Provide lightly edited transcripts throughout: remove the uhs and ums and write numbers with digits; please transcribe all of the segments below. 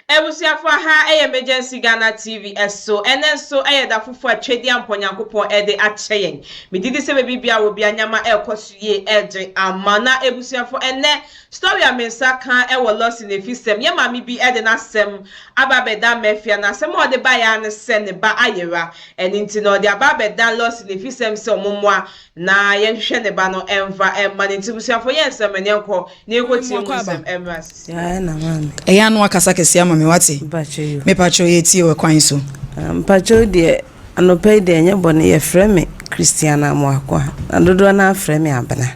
Abusuafo aha ɛyɛ Emergency Ghana TV ɛso. Ɛnɛ nso ɛyɛ da foforɔ a Twedeampɔ Nyankopɔn ɛde akyɛ yɛn. Megye di sɛ baabi biara wɔ bia nneɛma ɛrekɔ so yie ɛde ama. Na abusuafo ɛnɛ story a me nsa ka ɛwɔ Lawson Efisɛm, yɛ maame bi ɛde n'asɛm aba abɛda Mafia, na asɛm a ɔde baeɛ ara ne sɛ ne ba ayera. Ɛno nti no ɔde aba abɛda Lawson Efisɛm sɛ ɔmo mmoa na yɛnhwehwɛ ne ba no ɛmfa ɛmma no. Nti abusuafo yɛ nsɛm ɛneɛ nkɔ na yɛnkɔ tie mu nsɛm ɛmmra sisi. Ɛyɛ a na wakasa kɛseɛ ama me wate. Mepakyɛw yɛtie wɔ kwan so. Mpakyɛw deɛ anɔpa yi deɛ ɛnyɛ bɔne yɛfrɛ me Christiana Amoakoa na dodoɔ no ara frɛ me Abena.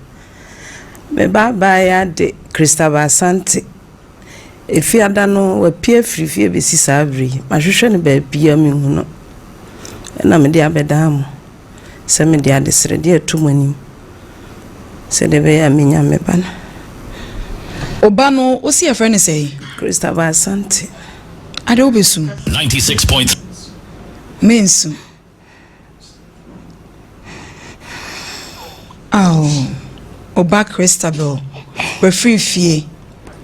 Me ba abaayewa de Christabel Asante. Efiada no wapue afiri fie bɛsi saa berɛ yi. Mahwehwɛ no baabiara menhu no. Ɛna mede abɛdaa mo sɛ mede adesrɛdeɛ reto mo anim sɛdeɛ ɛbɛyɛ a menya me ba no. Wo ba no, wo se yɛfrɛ no sɛn? Christabel Asante. Adɛn wobɛsu? 96.3. Mensu. Ao, wo ba Christabel, wafiri fie.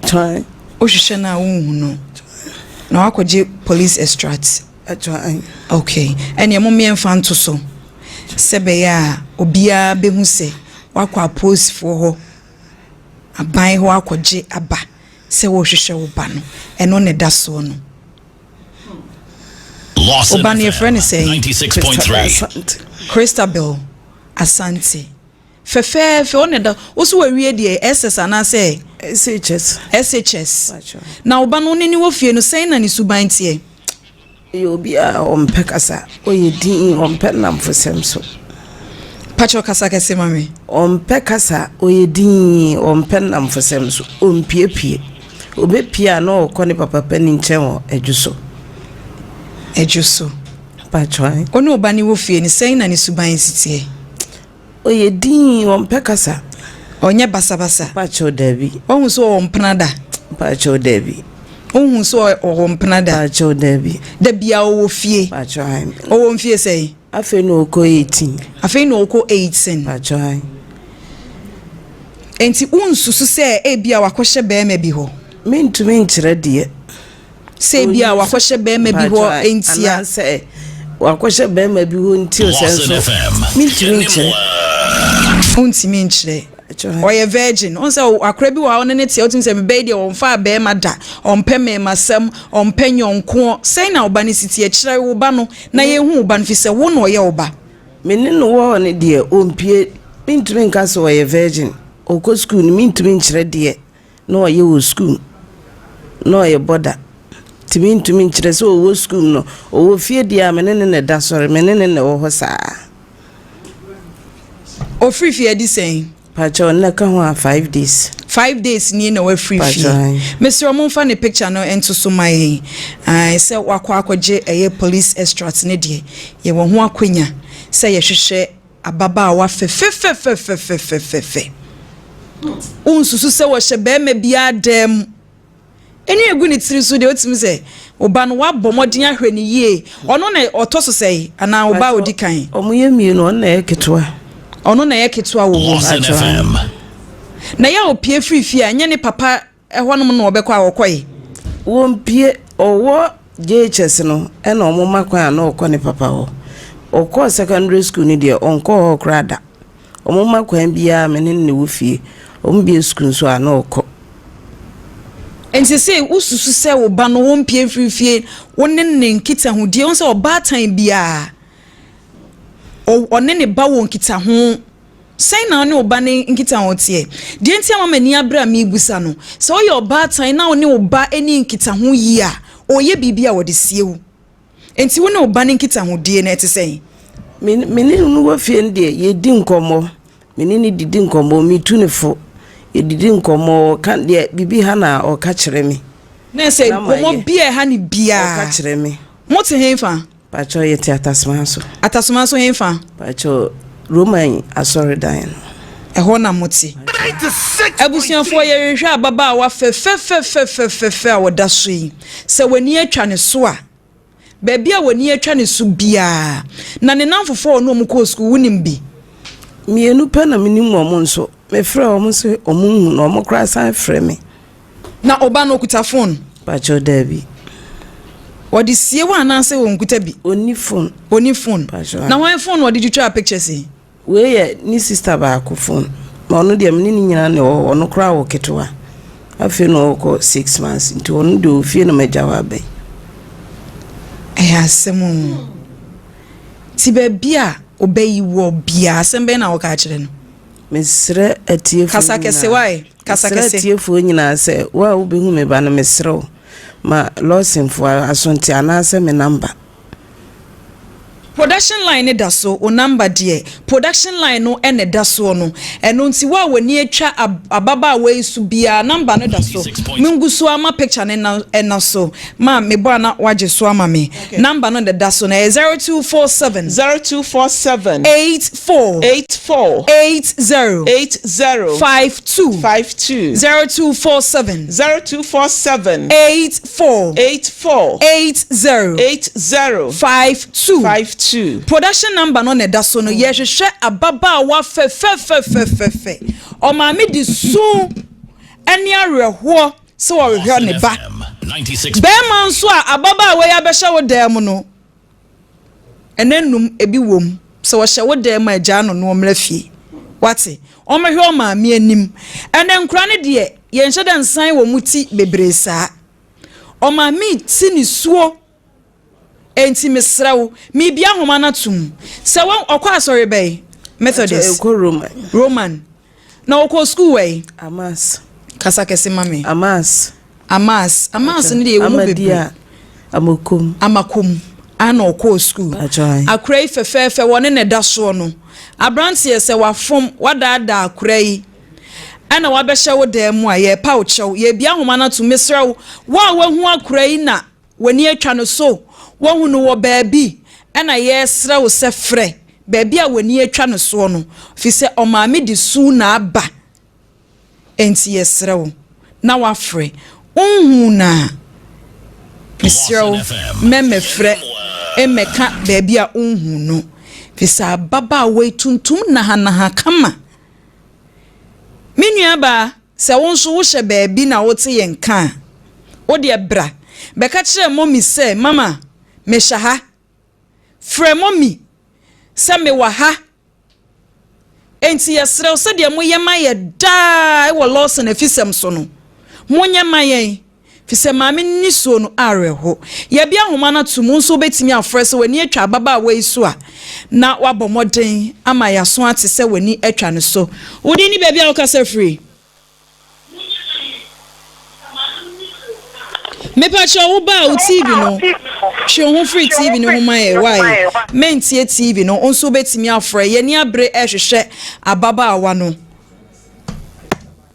Twan. Wohwehwɛ no a wonhu no. Na wakɔgye police extract. Ok, ɛneɛ mom yɛmfa nto so sɛ bɛyɛ a obiara bɛhu sɛ wakɔ apolisifoɔ hɔ, aban hɔ akɔgye aba sɛ worehwehwɛ wo ba no, ɛno na ɛda soɔ no. Wo ba no yɛfrɛ no sɛn? Christabel Asante. Fɛfɛɛfɛ wo na ɛda wo so wawie deɛ SS anaasɛ SHS. SHS. Na wo ba no wo ne ne wɔ fie no sɛn na ne suban teɛ? Ɔyɛ obi a ɔmpɛ kasa, ɔyɛ dinn, ɔmpɛ nnamfosɛm so. Pakyɛw kasa kɛse ma me. Ɔmpɛ kasa, ɔyɛ dinn, ɔmpɛ nnamfosɛm so, ɔmpiepie. Ɔbɛpie a na ɔkɔ ne papa panin nkyɛn wɔ Adwo so. Adwo so. Pakyɛw ae. Wo ne wo ba no wɔ fie no sɛn na ne suban si teɛ? Ɔyɛ dinn, ɔmpɛ kasa. Ɔnyɛ basabasa. Mpakyɛw dabi. Wahu sɛ ɔwɔ mpena da? Mpakyɛw dabi. Wohu sɛ ɔwɔ mpena da? Mpakyɛw dabi. Da biara ɔwɔ fie? Mpakyɛw ae. Ɔwɔ mfie sɛn? Afei na ɔkɔ 18. Afei na ɔkɔ 18. Mpakyɛw ae. Enti wonsusu sɛ ebia wakɔhyɛ barima bi hɔ? Mentumi nkyerɛ deɛ. Sɛ ebia wakɔhyɛ barima bi hɔ nti a. Anaasɛ wakɔhyɛ barima bi hɔ nti o sɛ nso mentumi nkyerɛ. Wontumi nkyerɛ. Ɔyɛ virgin. Wohu sɛ akora bi wɔ hɔ a ɔne ne te a wotumi sɛ mebɛ yi deɛ ɔmfaa barima da, ɔmpɛ mmarimasɛm, ɔmpɛ nyɔnkoɔ. Sɛn na wo ba no si teɛ? Kyerɛ wo ba no na yɛnhu wo ba no firi sɛ wo na ɔyɛ wo ba. Me ne no wɔ hɔ no deɛ ɔmpue. Mentumi nka sɛ ɔyɛ virgin. Ɔkɔ sukuu no mentumi nkyerɛ deɛ na ɔyɛ wɔ sukuu na ɔyɛ bɔda nti mentumi nkyerɛ sɛ ɔwɔ sukuu no ɔwɔ fie deɛ a me ne ne na ɛda sɔre me ne ne na ɛwɔ hɔ saa. Ɔfiri fie adi sɛn? Pakyɛw nnɛ ka ho a 5 days. 5 days nie na wafiri fie. Mesrɛ momfa ne picture no nto so ma yɛn. Ae, sɛ wakɔ akɔgye ɛyɛ police extract ne deɛ yɛwɔ ho akwanya sɛ yɛhwehwɛ ababaawa fɛfɛfɛfɛfɛfɛfɛ. Wonsusu sɛ wɔhyɛ barima biara dan mu. Ɛnu egu ne tiri so deɛ wotumi sɛ ɔba no wabɔ mmɔden ahwɛ ne yie. Ɔno na ɔtɔ so sɛe anaa ɔba a odi kan? Ɔmo yɛ mmienu, ɔno na ɛyɛ ketewa. Ɔno na ɛyɛ ketewa wɔ hɔ. Lawson FM. Na yɛ a opie firi fie a ɛnyɛ ne papa ɛhɔnom na ɔbɛkɔ a ɔkɔe? Wɔmpie, ɔwɔ JHS no ɛna ɔmo ma kwan a na ɔkɔ ne papa hɔ. Ɔkɔɔ secondary school no deɛ ɔnkɔɔ hɔ koraa da. Ɔmo ma kwan biara me ne no na ɛwɔ fie. Ɔmo bie sukuu nso a na ɔkɔ. Nti sɛ wosusu sɛ wo ba no wɔmpie mfiri fie, wo ne ne nkitahodie, wo sɛ ɔbaatan biara ɔne ne ba wɔ nkitaho. Sɛn na wo ne wo ba ne nkitaho teɛ? Deɛ nti ama m'ani abere a merebusa no, sɛ woyɛ ɔbaatan na wo ne wo ba ani nkitaho yie a, ɔreyɛ biribi a wɔde sie wo. Nti wo ne wo ba ne nkitahodie no ɛte sɛn? Me ne no wɔ fie no deɛ yɛdi nkɔmmɔ. Me ne no didi nkɔmmɔ, metu ne fo. Yɛdidi nkɔmmɔ, ɔka deɛ biribi ha na ɔka kyerɛ me. Na sɛ nkɔmmɔ bi a ɛha ne biara. Ɔka kyerɛ me. Mote hefa? Pakyɛw yɛte Atasoma so. Atasoma so hefa? Pakyɛw Roman asɔredan no. Ɛhɔ na mote. Abusuafoɔ yɛrehwɛ ababaawa fɛfɛfɛfɛfɛfɛ a ɔda so yi. Sɛ w'ani atwa ne so a, baabi a w'ani atwa ne so biara, na ne nnamfofoɔ a ɔne wɔn kɔɔ sukuu, wonim bi? Mmienu pɛ na menim wɔn nso. Mefrɛ wɔn sɛ wɔn nhu no, wɔn koraa san frɛ me. Na ɔba no okuta phone? Pakyɛw daabi. Ɔde sie hɔ anaasɛ ɔnkuta bi? Ɔnni phone. Ɔnni phone. Na hwan phone na ɔde twitwaa pictures yi? Wei yɛ ne sister baako phone. Na ɔno deɛ me ne ne nyinaa na ɛwɔ hɔ. Ɔno koraa wɔ ketewa. Afei na ɔrekɔ 6 months nti ɔno deɛ ɔwɔ fie na magya hɔ aba yi. Ɛyɛ asɛm o. Nti baabi a ɔba yi wɔ biara asɛm bɛn na woka akyerɛ no? Mesrɛ atiefoɔ Kasa kɛse nyinaa. wae, kasa Mesrɛ kɛse. atiefoɔ nyinaa sɛ wo a wobɛhu me ba no mesrɛ wo ma Lawsonfoɔ aso nte anaasɛ me number. Production line no da so, wo number deɛ production line no na ɛda soɔ no, ɛno nti wo a w'ani atwa ababaawa yi so biara number no da so, mengu so ara ma picture no nna ɛna so, ma mebɔ a na wagye so ama me, number no na ɛda so no, ɛyɛ 0247. 0247. 84. 84. 80. 80. 52. 52. 0247. 0247. 84. 84. 80. 80. 52. 52. Production number no na ɛda so no. Yɛhwehwɛ ababaawa fɛfɛfɛfɛfɛ. Ɔmaame de su ne awerɛhoɔ sɛ ɔrehwɛ ne ba. Bɛrima nso a ababaawa yi abɛhyɛ wo dan mu no, ɛnɛ num ebi wom. Sɛ ɔhyɛ wo dan mu a gyaa no na ɔmmra fie. Wate? Ɔmmɛhwɛ ɔmaame anim. Ɛnɛ nkora no deɛ yɛnhyɛ da nsan wɔn ti bebree saa. Ɔmaame ti ne suo. Enti mesrɛ wo, mebia nhoma no atom. Sɛ wo, ɔkɔ asɔre bɛn? Methodist. Ɛkɔ Roman. Roman. Na ɔkɔ sukuu wɛn? Amas. Kasa kɛse ma me. Amas. Amas. Amas no deɛ ɛwɔ mu bebree. Amadia. Amakom. Amakom. Ana ɔkɔɔ sukuu. Akora yi fɛfɛɛfɛ wɔne na ɛda soɔ no. Aberanteɛ sɛ wafom, wadaadaa akora yi. Ɛna wabɛhyɛ wo dan mu a, yɛrepa wo kyɛw. Yɛrebia nhoma no atom. Mesrɛ wo, wo a wahu akora yi na W'ani atwa no so? Woahu no wɔ baabi? Ɛna yɛresrɛ wo sɛ frɛ baabi a w'ani atwa no soɔ no, firi sɛ ɔmaame de su na aba. Enti yɛsrɛ wo na woafrɛ. Wonhuu no a, mesrɛ wo mɛmmɛfrɛ mmɛka baabi a wonhuu no, firi sɛ ababaawa yi tuntum nahanaha kama. Me nuabaa, Sɛ wo nso wohyɛ baabi na wote yɛn nka a, wo deɛ bra bɛka kyerɛ mummy sɛ, Mama, mehyɛ ha. Frɛ mummy sɛ mewɔ ha. Enti yɛsrɛ wo, sɛdeɛ moyɛ ma yɛ daa wɔ Lawson afisɛm so no, monyɛ ma yɛn. Fisɛ maame no nisuo no awerɛho. Yɛabue ahoma no atom, wo nso wobɛtumi afrɛ sɛ w'ani atwa ababaawa yi so a, na woabɔ mmɔden ama yɛaso ate sɛ w'ani atwa no so. Wo din ne baabi a wokasa firi? Mepakyɛw wo ba a wo TV no, twe wo ho firi TV no ho ma yɛ, why? Mentie TV no, wo nso wobɛtumi afrɛ. Yɛn ani abere rehwehwɛ ababaawa no.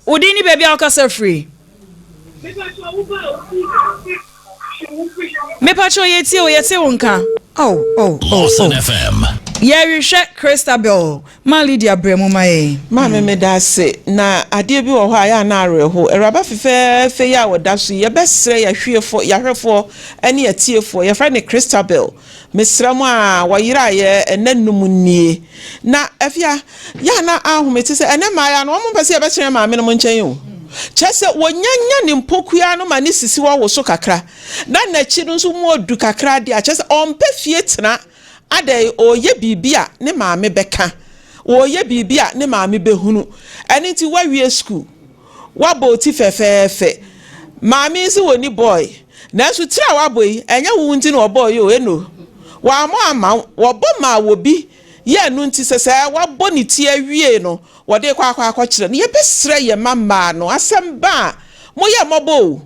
Wo din ne baabi a wokasa firi? Mepakyɛw yɛtie o, yɛte wo nka. Oh, oh, oh, oh. Yɛrehwehwɛ Christabel. Ma Lydia brɛ mu ma yɛn. Maame meda ase na adeɛ bi wɔ hɔ a ɛyɛ a na awerɛho. Awuraba fefɛɛfɛ yi a ɔda so yi, yɛbɛsrɛ yɛahwiefo, yɛahwɛfoɔ ne atiefoɔ, yɛfrɛ no Christabel. Mesrɛ mo a, wɔyeraeɛ ɛnna num nie. Na Afia, yɛ a na ahome te sɛ ɛnɛ mmayewa no, wɔn mpɛ sɛ yɛbɛkyerɛ maame nom nkyɛn o. Kyerɛ sɛ wɔnyanya ne mpokua no ma ne sisi hɔ woso kakra, na n'akyi no nso mu ɔdu kakra deɛ a, kyerɛ sɛ ɔmpɛ fie tena. Adɛn, ɔreyɛ biribi a ne maame bɛka, ɔreyɛ biribi a ne maame bɛhunu. Ɛno nti woawie sukuu, Woabɔ wo ti fɛfɛɛfɛ. Maame yi se wɔnni bɔɔe. Nanso tiri a woabɔ yi, ɛnyɛ wo nti na wɔbɔɔ yi o, Eno. Wɔammɔ amma wo, wɔbɔ maa obi. Yɛ ɛno nti sɛ sɛ woabɔ ne ti awie no, wɔde rekɔ akɔ akɔkyerɛ no. Yɛbɛsrɛ yɛn mma mmaa no, asɛm ba a, moyɛ mmɔbɔ o.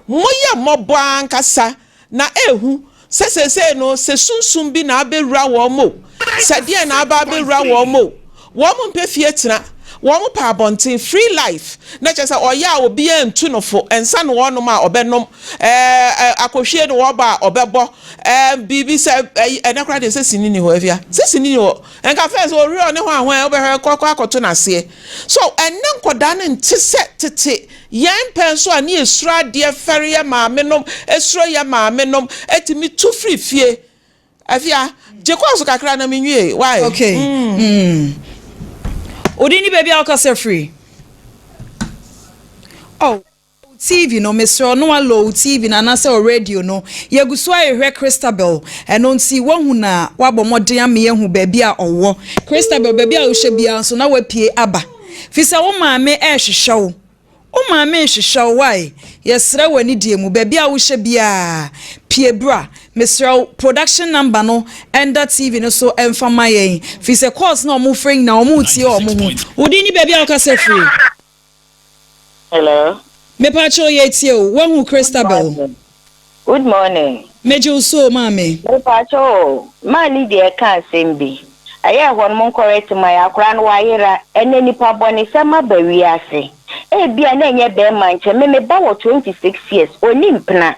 Moyɛ mmɔbɔ ankasa, na ehu sɛ seesei no, sɛ sunsum bi na abɛwura wɔn o, sɛ deɛn na aba abɛwura wɔn o, wɔn mpɛ fie tena, wɔn pɛ abɔnten, free life, na kyerɛ sɛ ɔyɛ a obiara ntu no fo, nsa na ɔnom a ɔbɛnom, ɛɛ akɔhwie na ɔbɔ a ɔbɛbɔ, ɛɛ biribi sɛ ɛyi, ɛnɛ koraa deɛ sɛ sini ni hɔ, afia, sɛ sini ni hɔ, nka fɛn sɛ ɔwie ɔne hwan hwan, wobɛhwɛ kɔ kɔ akɔto n'aseɛ. So ɛnnɛ nkɔdaa no nte sɛ tete Yɛn pɛ nso a ne yɛsuro adeɛ fɛre yɛ maame nom suro yɛ maame nom tumi tu firi fie. Afia, gye kɔɔso kakra na menwie why? Okay. Mm. Wo din ne baabi a wokasa firi? Oh. TV no, mesrɛ wo na woalɔ wo TV no anaasɛ wo radio no. Yɛgu so ara rehwɛ Christabel, ɛno nti woahu no a, woabɔ mmɔden ama yɛahu baabi a ɔwɔ. Christabel, baabi a wohyɛ biara nso na woapue aba, firi sɛ wo maame rehwehwɛ wo. Wo maame rehwehwɛ wo, wai? Yɛsrɛ wo anidie mu, baabi a wohyɛ biara, pue bra. Mesrɛ wo, production number no nda TV no so mfa ma yɛn, firi sɛ calls no a wɔrefrɛ nyinaa, wɔretie wɔn ho. Wo din ne baabi a wokasa firi? Hello. Mepakyɛw yɛtie o, woahu Christabel? Good morning. Megye wo so o maame. Mepakyɛw o, maa Lydia ɛka asɛm bi. Ɛyɛ ɛhɔ no mo ncorrect ma yɛ, akwadaa no wayera, ɛnɛ nipa bɔnesɛm aba wiase. Ebia na ɛnyɛ bɛɛma nkyɛ, me me ba wɔ 26 years, ɔnni mpena.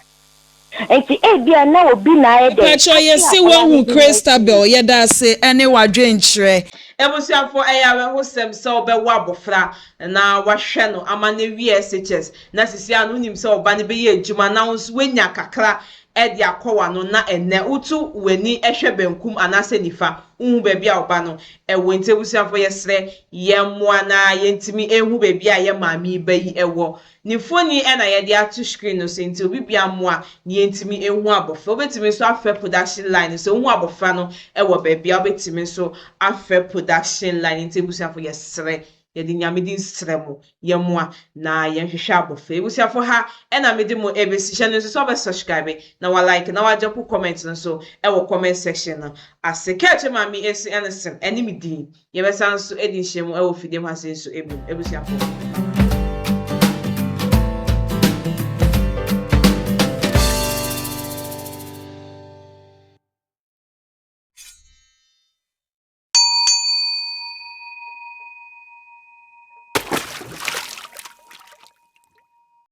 Nti ebia na obi na ayɛ dɛn Mepakyɛw ate yɛse akwadaa no woahu din Christabel, atie. yɛdaase ɛne w'adwenkyerɛ. Abusuafo, ɛyɛ awerɛhosɛm sɛ wobɛwo abofra na woahwɛ no ama no awie SHS, na seesei ara no wunim sɛ wo ba no bɛyɛ adwuma na wo nso woanya kakra de akɔ w'ano, na ɛnnɛ woto w'ani hwɛ benkum anaasɛ nifa, wunhu baabi a wo ba no wɔ. Enti abusuafo, yɛsrɛ yɛmmoa na yɛntumi nhu baabi a yɛn maame yi ba yi wɔ. Ne mfoni na yɛde ato screen no so nti obi bia mmoa na yɛntumi nhu abɔfra. Wobɛtumi nso afrɛ production line no sɛ wohu abɔfra no wɔ baabi a wobɛtumi nso afrɛ production line nti abusuafo yɛsrɛ yɛde Nyame din srɛ mo yɛmmoa na yɛnhwehwɛ abɔfra yi. Abusuafo ha na mede mo ɛbɛsi hyɛ no nso sɛ wobɛ subscribe na wa like na wa drop comment no nso wɔ comment section no ase. Kɛɛkyɛ Maame Esi Anderson ɛne me din. Yɛbɛsan nso adi nhyiam wɔ fidiem ha sei nso bio, abusuafoɔ.